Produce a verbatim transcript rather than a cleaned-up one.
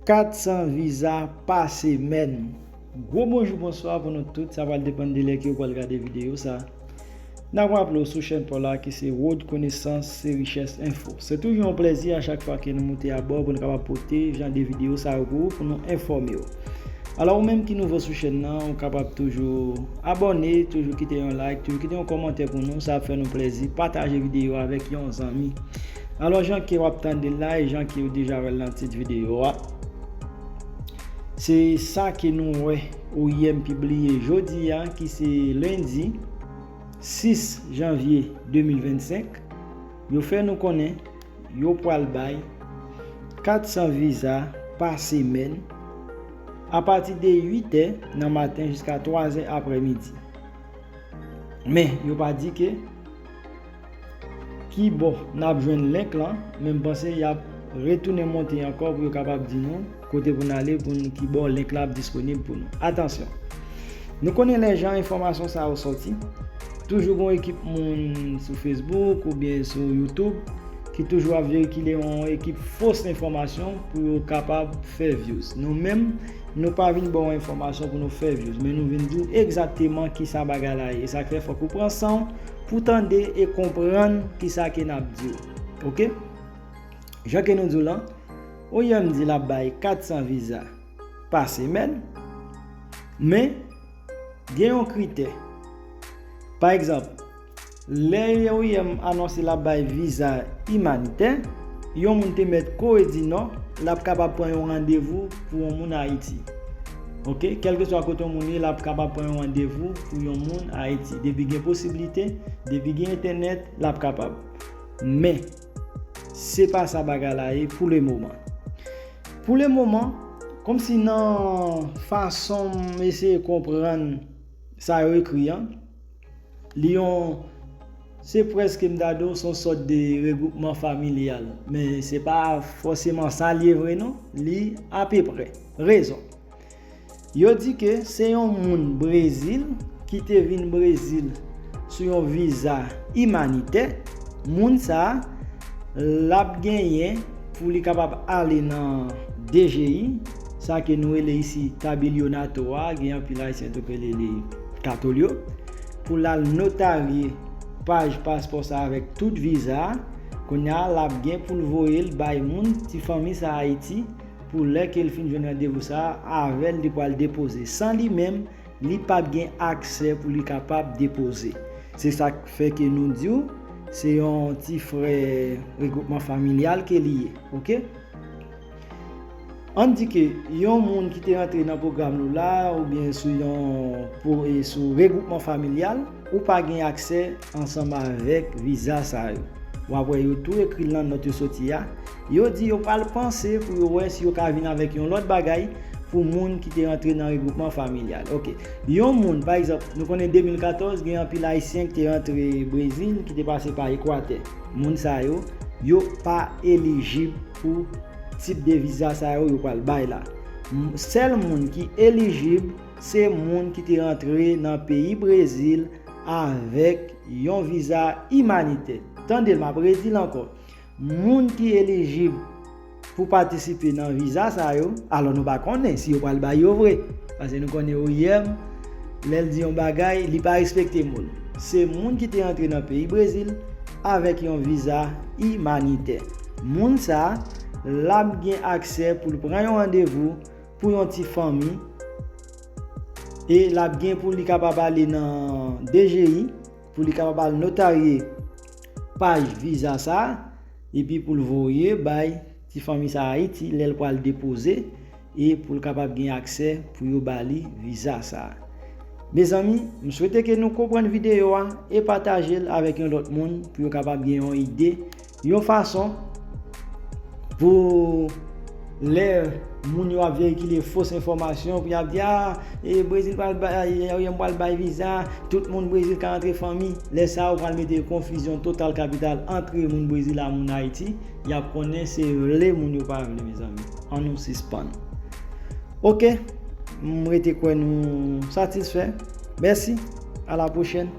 Kat san viza pa semèn. Gwo bonjou, bonswa pou nou tout. Sa pral depann de lè ke w pral gade videyo sa. N ap raple w sou chèn pa w la ki se Road Konesans, se Richès Enfo. Se toujou yon plèzi a chak fwa ke nou moute abò pou nou kapab pote jan de videyo sa yo pou ou, pou nou enfòme w. Alò, ou menm ki nouvo sou chèn nan, ou kapab toujou abòne, toujou kite yon like, toujou kite yon kòmantè pou nou. Sa ap fè nou plèzi. Pataje videyo avèk yon zanmi. Alò, jan ke w ap tande l la e jan ke w deja wè l nan tit videyo a, se sa ke nou wè O I M pibliye jodi a, ki se lendi sis janvye de mil vennsenk. Yo fè nou konnen yo pral bay kat san viza pa semèn, apati de uit è nan maten jiska twa zè aprèmidi. Men, yo pa di ke ki bò n ap jwenn link lan, men m panse y ap retounen monte ankò pou yo kapab di nou kote pou n ale, pou n, ki bò link la ap disponib pou nou. Atansyon! Nou konnen lè jan enfòmasyon sa yo sòti, toujou gen yon ekip moun sou Facebook oubyen sou YouTube ki toujou ap veyikile yon ekip fos enfòmasyon pou yo kapab fè views. Nou menm, nou pa vin ba w enfòmasyon pou nou fè views, men nou vin di w egzakteman kisa bagay la ye. E sa k fè fòk ou pran san w pou tande e konprann kisa ke n ap di w. Oke? Jan ke nou di w lan, O I M di l ap bay kat san viza pa semèn, men gen yon kritè. Pa egzanp, lè O I M anonse l ap bay viza imanitè, yon moun te mèt Kore di Nò, l ap kapab pran yon randevou pou yon moun Ayiti. Oke, kèlkeswa kote yon moun ye, l ap kapab pran yon randevou pou yon moun Ayiti. Depi gen posiblite, depi gen entènèt, l ap kapab. Men, se pa sa bagay la ye pou le moman. Pou le moman, kòmsi nan fason m eseye konprann sa yo ekri an, li yon, se prèske m ta di w, se yon sòt de regwoupman familyal. Men se pa fòseman sa l ye vre non, li apeprè. Rezon. Yo di ke se yon moun Brezil ki te vin Brezil sou yon viza imanitè. Moun sa a, l ap genyen pou li kapab ale nan D G I, sa ke nou rele isi Tabelionato a, gen anpil Ayisyen tou ki rele li Katolyo, pou l al notarye paj paspò sa a avèk tout viza a. Kounye a, l ap gen pou l voye l bay moun, ti fanmi sa a Ayiti, pou lè ke l fin jwenn randevou sa a, avè l li pral depoze. San li menm, li p ap gen aksè pou li kapab depoze. Se sa k fè ke nou di w, se yon ti frè regwoupman familyal ke li ye, oke? Ann di ke yon moun ki te rantre nan pwogram nou la, oubyen sou yon, pou, e sou regwoupman familyal, ou pa gen aksè ansanm avèk viza sa yo. W ap wè yo tou ekri l nan nòt yo soti a. Yo di yo pral panse pou yo wè si yo ka vin avèk yon lòt bagay pou moun ki te rantre nan regwoupman familyal. Oke. Yon moun, pa egzanp, nou konnen de mil katòz, gen anpil Ayisyen ki te rantre Brezil, ki te pase pa Ekwatè. Moun sa yo, yo pa elijib pou tip de viza sa yo yo pral bay la. M-, sèl moun ki elijib, se moun ki te rantre nan peyi Brezil avèk yon viza imanitè. Tande l, m ap redi l ankò. Moun ki elijib pou patisipe nan viza sa yo, alò nou pa konnen si yo pral bay yo vre. Paske nou konnen O I M, lè l di yon bagay, li pa respekte mo l. Se moun ki te rantre nan peyi Brezil avèk yon viza imanitè. Moun sa a, l ap gen aksè pou l pran yon randevou pou yon ti fanmi e l ap gen pou li kapab ale nan D G I, pou li kapab al notarye paj viza sa a, epi pou l voye bay ti fanmi sa a Ayiti lè l pral depoze, e pou l kapab gen aksè pou yo ba li viza sa a. Mezanmi, m swete ke nou konprann videyo a e pataje l avèk yon lòt moun pou yo kapab gen yon ide, yon fason pou lè moun yo ap veyikile fos enfòmasyon, pou y ap di, a, e Brezil pral bay, e, e, pral bay viza, tout moun Brezil ka rantre fanmi. Lè sa a, ou pral mete konfizyon total kapital ant moun Brezil a moun Ayiti. Y ap konnen se vle moun yo pa vle, mezanmi. Ann nou sispann. Oke, m rete kwè nou satisfè. Mèsi, a la pwochèn.